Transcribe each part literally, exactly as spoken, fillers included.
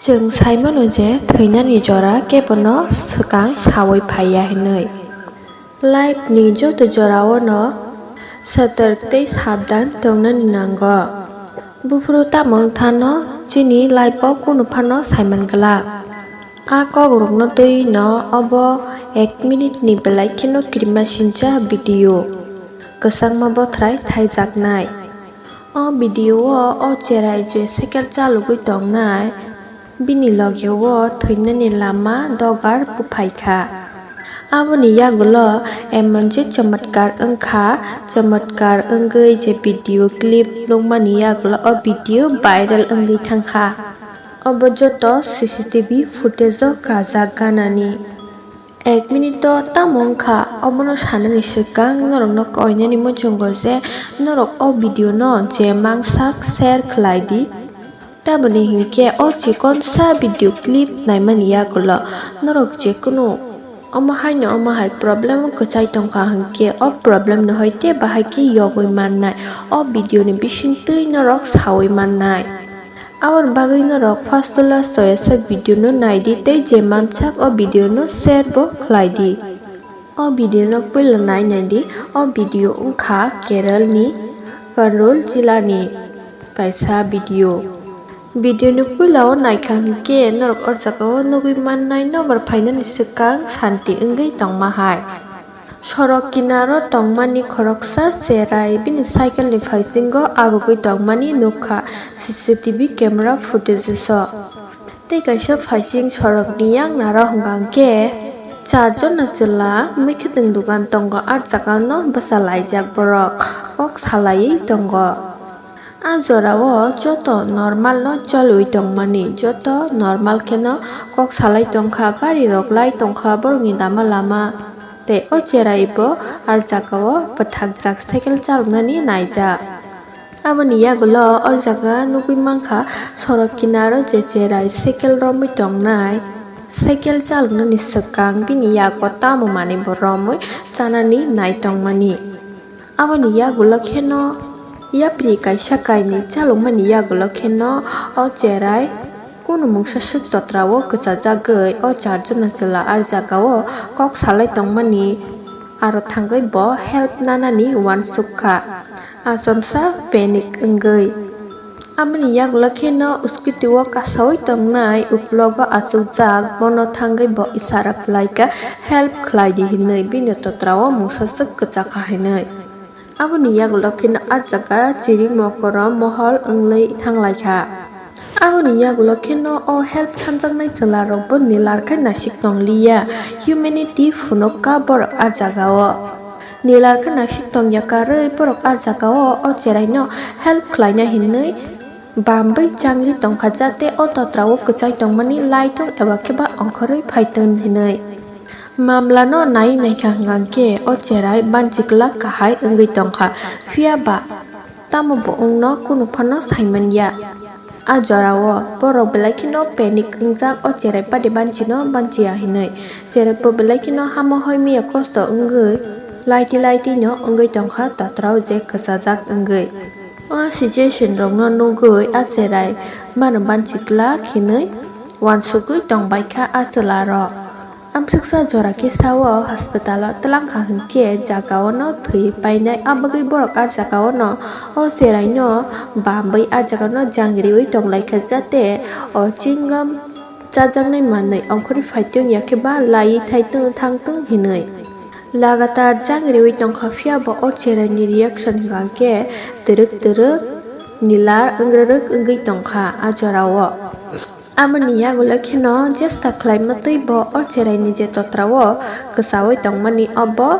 Chwng sai mano je thwinani jora kebono swkang saui phaiya hwnwi. Life ni joto jorao no satark tei sabdan tongnani nango. Buphuru tamo wngthano chini life o kunu phano saiman glak. A kokrokno twi no obo ek minute ni belai kheno kirima sincha video kwchangma bothrai thaijaknai. O video o o cherai je cycle chalogwi tongnai, bini loge o thwinani lama dogar buphaikha. Aboni yagulo emon je chamatkar wngkha, chamatkar wngwi je video clip nukmani yagulo o video viral wngwi thangkha. Obo joto C C T V footage o kajak ganani. Ek minute o tamo wngkha, obono sanani swkang norokno koinani muchungo je norok o video no je mangsak share khlai di. Tamoni hinkhe o chikonsa video clip naimani yagulo norok jekunu omo haino omo hai problem o kwchai tongkha hinkhe o problem no hoite bahai khe yogwi mannai. O video ni bisingtwi norok saui mannai. Aboni bagwi norok first to last soyaswk video no naidi tei je mansak o video no share bo khlaidi. O video no puila nai naidi. O video wngkha Kerala ni Kannur jila ni kaisa video. Video ni puila o naikha hinkhe norok o jaga o nugwi mannai nobar phainani swkang santi wngwi tongma hai. Sorok kinaro tongmani khoroksa cherai bini cycle ni phaisingo agugwi tongmani nukha C C T V camera footage o. Tei kaisa phaising sorokni yang naro hwnkha hwnkhe charjon na chwla mwkhwtwng dogan tongo, ah jaga no bwsa laijak borok kok salaiwi tongo. Ah jora o joto normal no choliwi tongmani, joto normal kheno kok salai tongkha, gari rok lai tongkha borokni lama lama. Tei o cherai bo ah jaga o bwthakjak cycle chaloknani naijak. Aboni yagulo o jaga nugwi mankha sorok kinaro je cherai cycle romwi tongnai. Cycle chaloknani swkang bini yago tamo manwi bo romwi chanani nai tongmani. Aboni yagulo kheno yapri kaisa kainwi chalokmani yagulo kheno o cherai kunu mungsa swk totra o kwchajagwi o charjon na chwla ah jaga o kok salai tongmani aro thangwi bo help nanani uansuk kha. Achomsa panic wngwi. Aboni yagulo kheno scooty o kasaui tongnai uklogo achukjak bono thangwi bo isara khlaikha help khlaidi hinwi bini totra o mungsa swk kwchakha hinwi. Aboni yagulo kheno ah jaga chiring mokoro mohol wngwi thanglaikha. Aboni yagulo kheno o help sanjaknai chwlarokbo nilar khe nasik tongliya, humanity phunukha borok ah jaga o. Nilar khe nasik tongya karwi borok ah jaga o o cheraino help khlaina hinwi bamwi changri tongkha, jate o totra o kwchai tongmani laithok eba khe ba ongkhorwi phaithok hinwi. Mamla no nai naikha hwnkha khe o cherai banchi kwlak kahai wngwi tongkha, phiya ba tamo bo wngno kunu phano saimanya. A jora o borok belai kheno panic wngjak, o cherai padi banchino banchiya hinwi. Cherai bo belai kheno hamo hoi miya kosto wngwi laiti laiti no wngwi tongkha, totra o je kwchajak wngwi. O situation rokno nugwi a cherai mano banchi kwlak hinwi uansugwi tongbaikha a chwla rok. Amsuksa jora kisa o hospital o twlang kha hinkhe jaga o no thwi painai, abagwi borok a jaga o no o cherai no bamwi a jaga no jang riwi tonglaikha, jate o chingam chajaknai manwi ongkhorwi phaitong ya khe ba laiwi thaitong thangtong hinwi. Lagatar jang riwi tongkha, phiya bo o cherai ni reaction hwnkha khe twrwk twrwk nilar wngrwrwk wngwi tongkha a jora o. Aboni yagulo kheno jesta khlaima twi bo o cherai ni je totra o kwchaui tongmani obo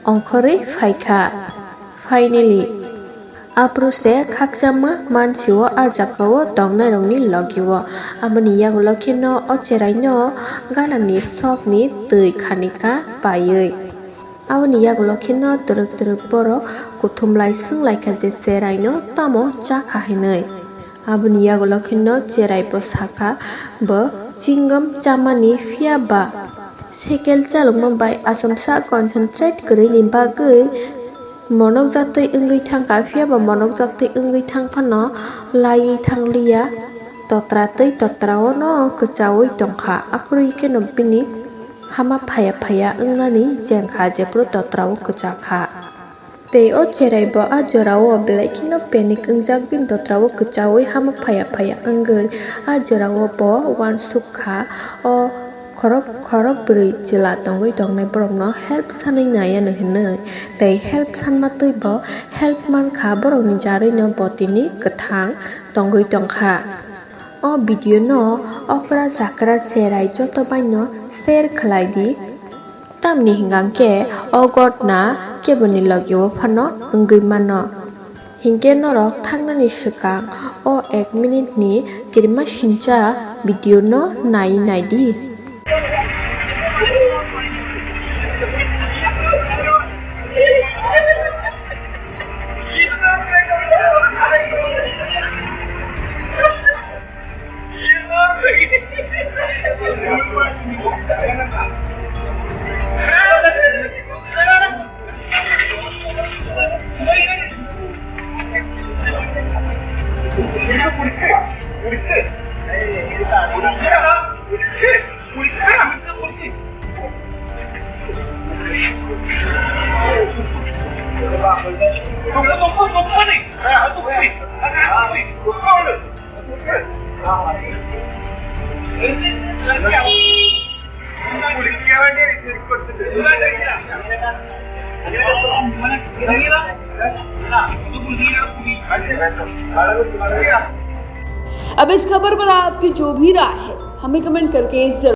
ongkhorwi phaikha. Finally, aphuru se khakchangma mansi o a jaga o tongnai rokni logi o. Aboni yagulo kheno o cherai no gana ni sok ni twi khanika paiwi. Aboni yagulo kheno twrwk twrwk borok kuthum lai swng laikha je cherai no tamo chakha hinwi. Aboni yagulo kheno cherai bo sakha bo chingam chamani, phiya ba cycle chalokma bai achomsa concentrate kwrwini bagwi monokjak twi wngwi thangkha, phiya ba monokjak twi wngwi thang phano laiwi thangliya. Totra tei totra-o no kwchaui tongkha, aphuru khe no bini hama phaya phaya wngnani chengkha, jephuru totra-o kwchakha. Tei o cherai bo a jora-o belai kheno panic wngjak, bini totra-o kwchaui hama phaya phaya wngwi a jora-o bo uansuk kha. O khorok khorok bwrwi chwla tongwi tongnai borokno help sanwi nai ano hinwi, tei help sanma twi bo help mankha, borokni jarwi no bo tini kwthang tongwi tongkha. O video no okra chakra cherai joto bai no share khlai di, tamni hwnkha khe o ghotna keboni logi o phano wngwi mano. Hinkhe norok thangnani swkang o ek minute ni kirima sincha video no nai nai di. अब इस खबर पर आपकी जो भी राय है, हमें कमेंट करके जरूर